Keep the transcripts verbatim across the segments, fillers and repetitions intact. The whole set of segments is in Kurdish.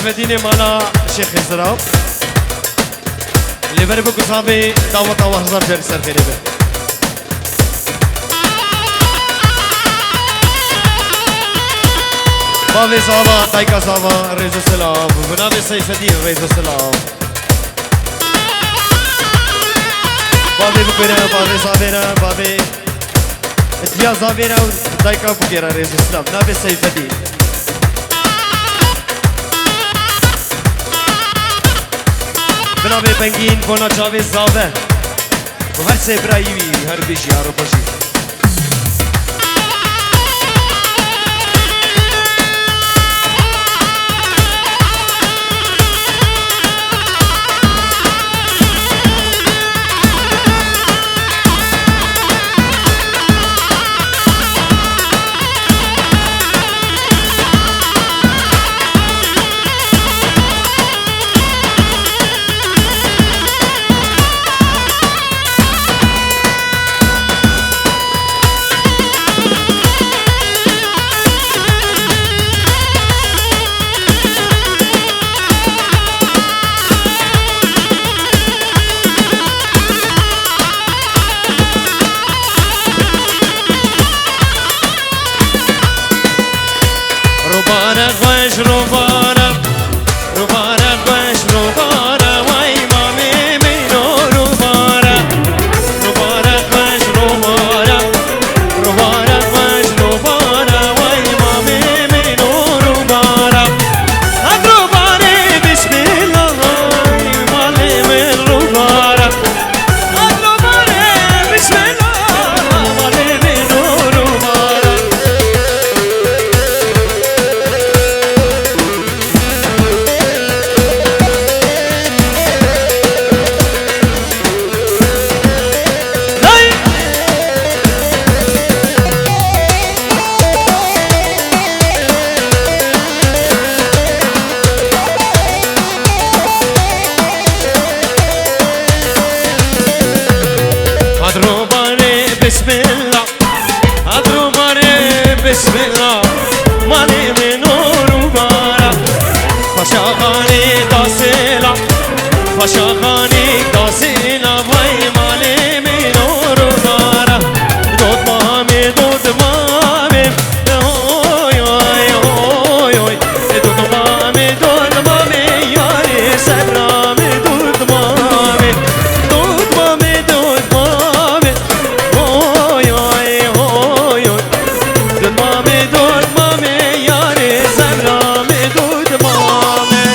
Medînê mala Şêxê Zirav. Lê berê biku zavê daweta we hezar carî ser xêrê be. Bavê zava, dayka zava, rêz û silav. Bi navê Seyfedîn, rêz û silav. Bavê bikure, bavê zavê re, bavê diya zavê re û dayka bikure, rêz û silav. Navê Seyfedîn. Bi navê Bengîn, bona çavê zave. Û her sê birayî wî, her bijî, her xweşî. Robanek xweş, robanek, robanek xweş, robanek, wey mamê min o robanek. Robanek xweş, robanek, robanek xweş, robanek, wey mamê min o robanek. Hat robanek, bismillah, malê min robanek. Adro bare bismillah. Adro bare bismillah. Malê min o rûbara. Paşaxanê dasêla. Paşaxanê dasêla. Vay malê min o rûbara. Dotmamê, dotmamê. Oy, oy, oy, oy. Dotmamê, dotmamê, yarê serramê, dotmamê. Dotmamê, dotmamê. Oy, oy, oy, oy. Dotmamê, dotmamê, yarê serramê, dotmamê.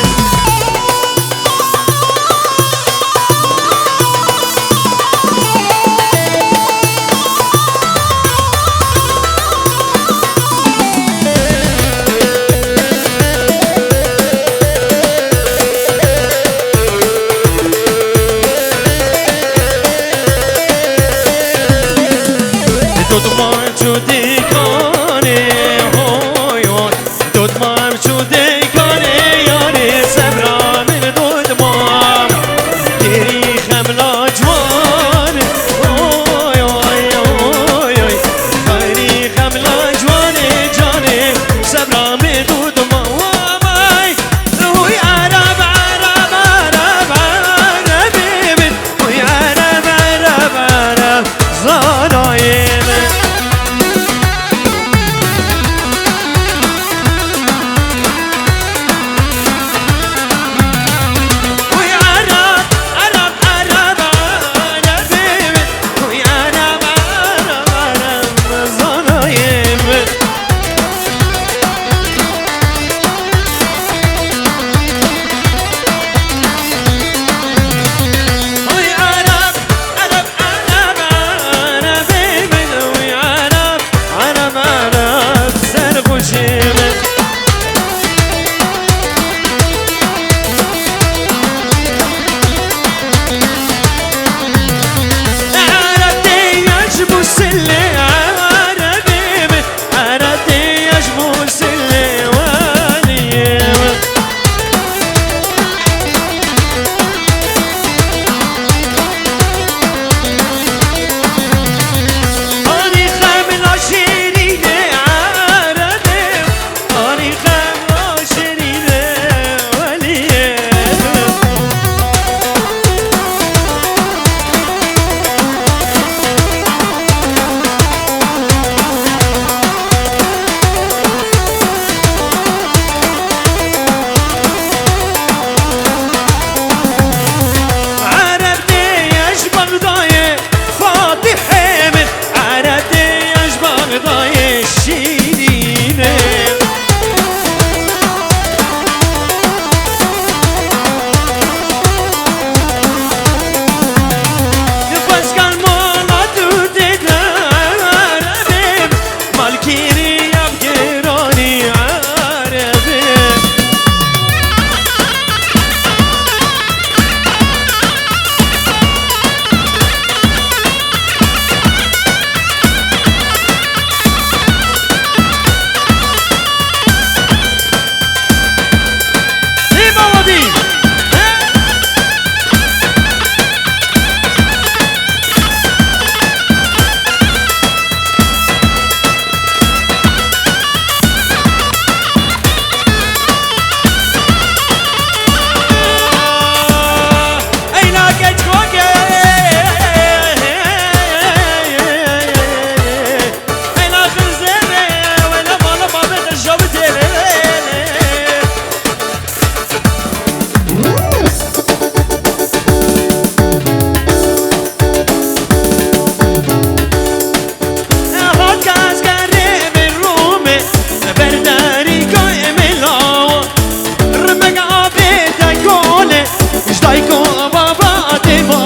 Ay ku baba dê ma,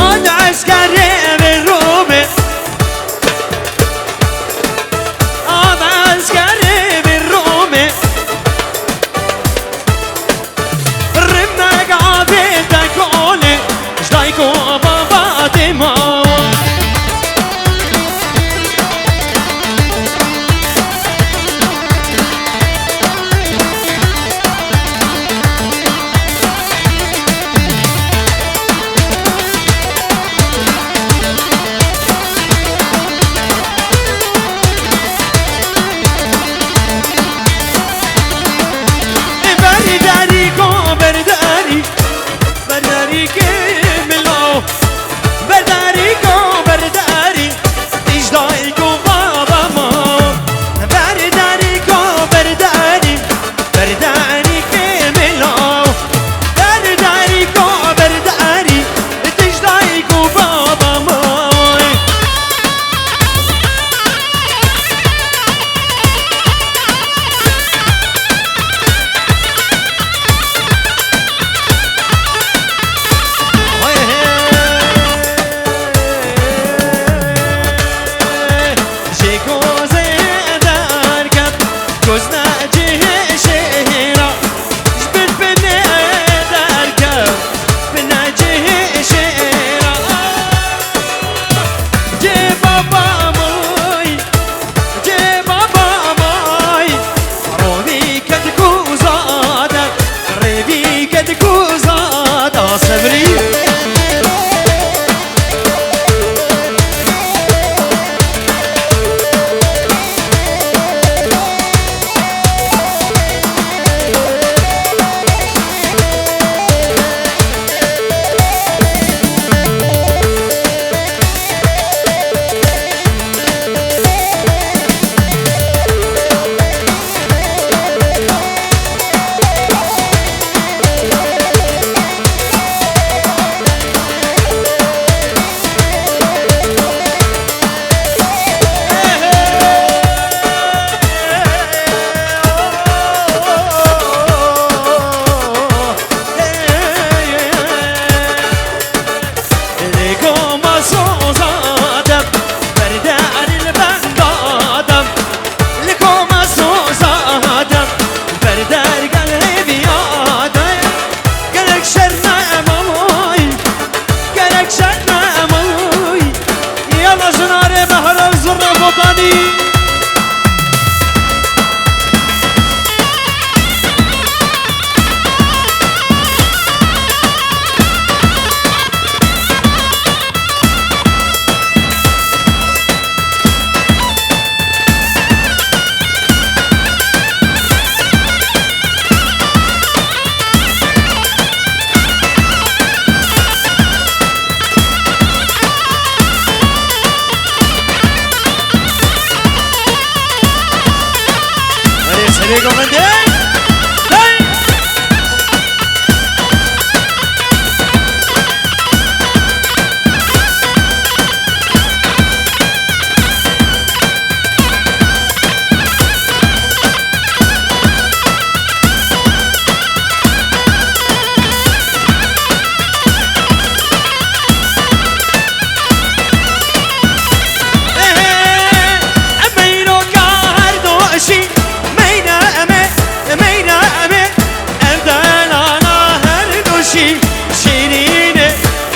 ad eskerê vê Romê, ad eskerê vê Romê. Rimek avê te kolê, ji dayk û baba dê ma. Berdarî ko berdarî, berdarî ke milo, berdarî ko berdarî, tij dayk û baba ma. Berdarî ko berdarî, berdarî ke milo, berdarî ko berdarî, tij dayk û baba ma. Ji gozê derket, goz necihê şêra. Ji bin binê derket, bin necihê şêra. Cê baba moy, cê baba moy, rovî ked ku zade, rêvî ked ku zade, sevrî. Li koma soza dem, berdarî li benda dem. Li koma soza dem, berdar gel hêviya dem. Gerek şer me emay, gerek şer me emay. Yala jinarê me here zirre botanî. Erê serê govendê. Hey! Meyno ka her doşî, meyna me, meyna me, ev delala her doşî, şîrîne,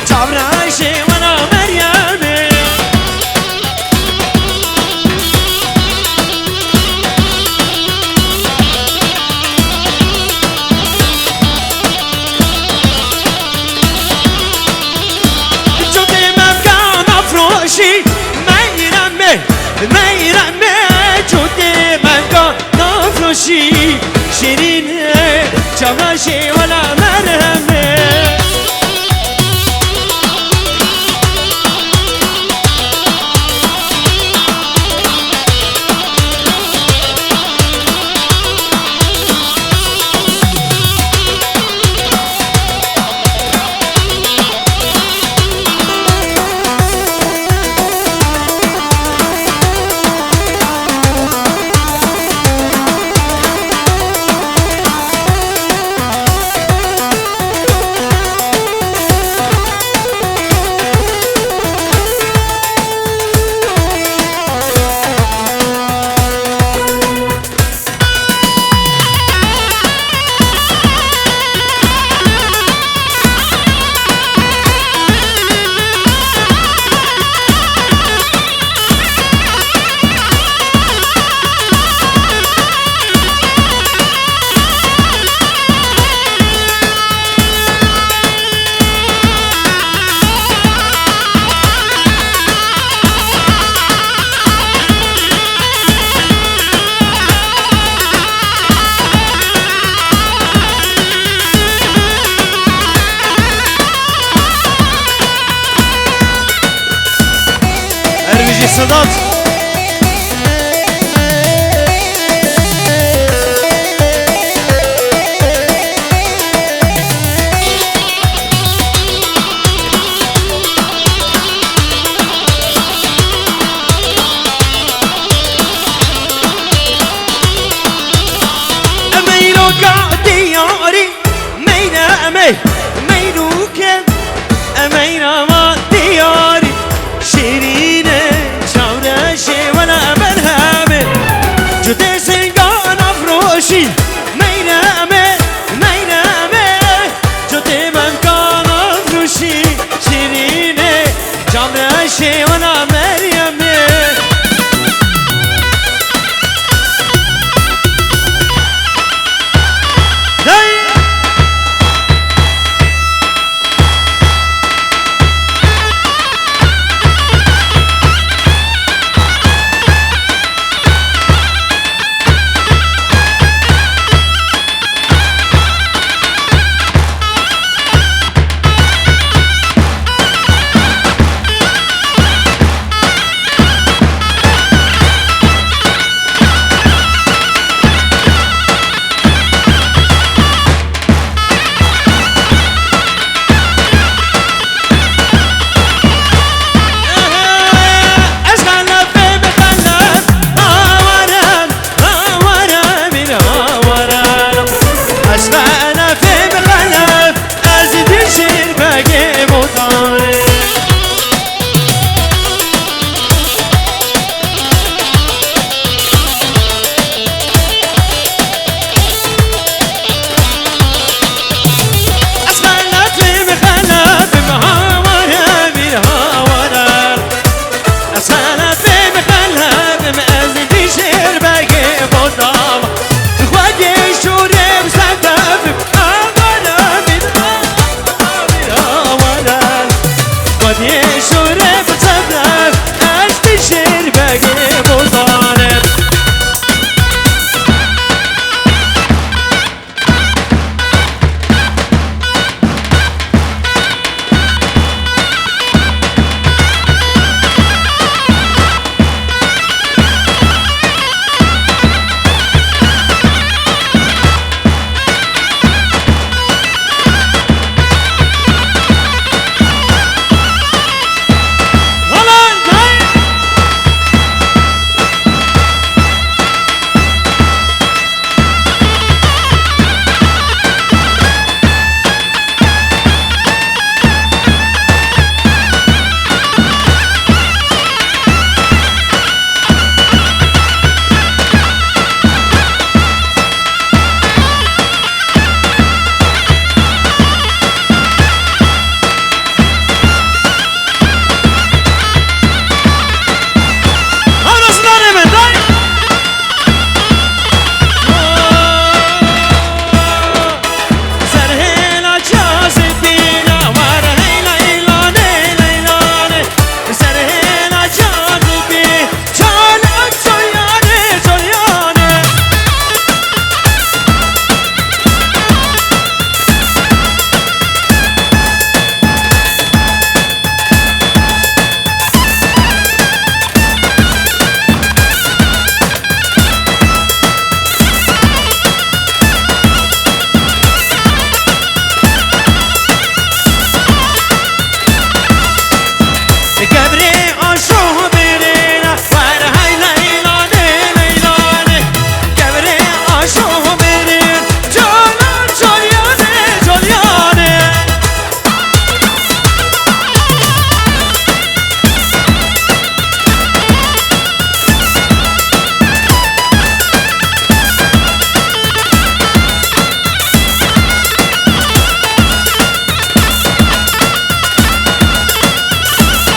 çavraşê wana Meryemê. Cotê me bika nafroşî, meyra me, meyra me, cotê me bika nafroşî, şîrîne, çavraşê wela Meryemê. Sedat. Emeyroka diyarî, meyne emey, meyroke, emeyna ma diyarî, şîrîne çawreşê wela berhemê, cudê singan afroşî, meyne emey, meyne emey, cudê menkan afroşî, şîrîne Camreşê wela Meryemê. Hey!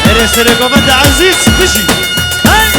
Erê serê govend ezîz bijî. Hey!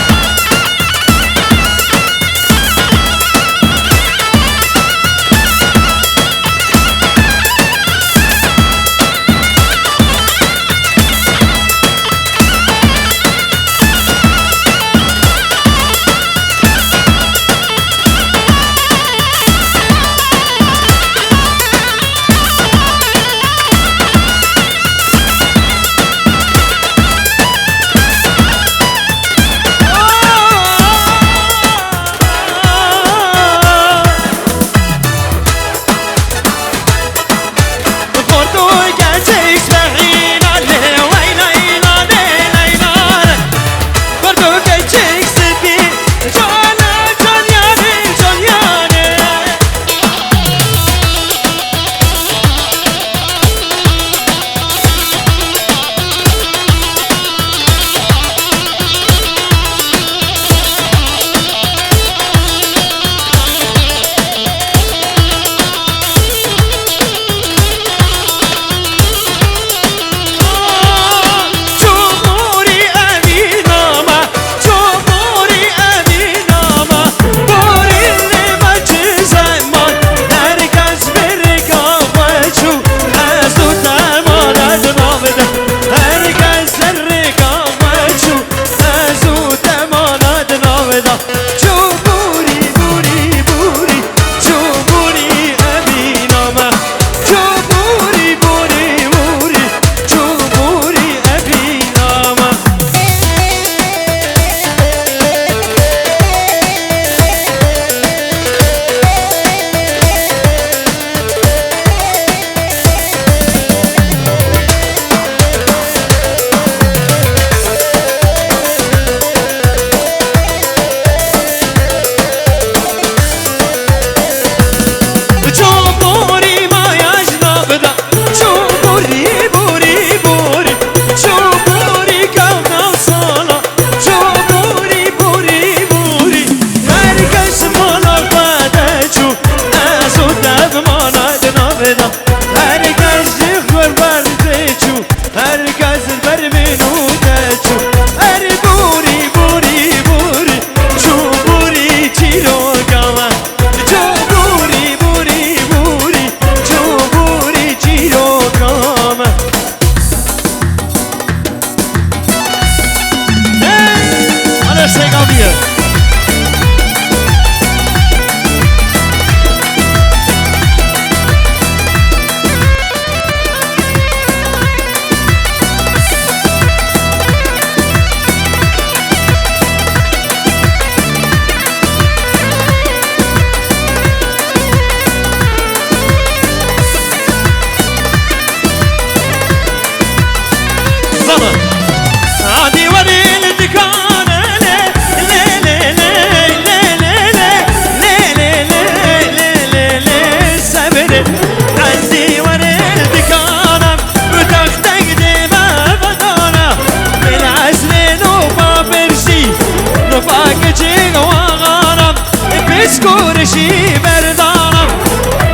Berdana,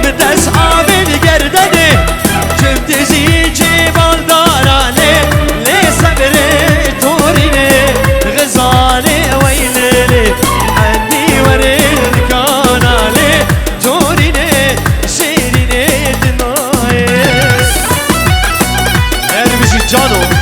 min dest avê li gerdenê, çim dizî cê baldaranê, lê sebrê torînê, xizanê weylê lê, endî werê kanalê, torînê, şêrînê dinayê. Her bijî cano.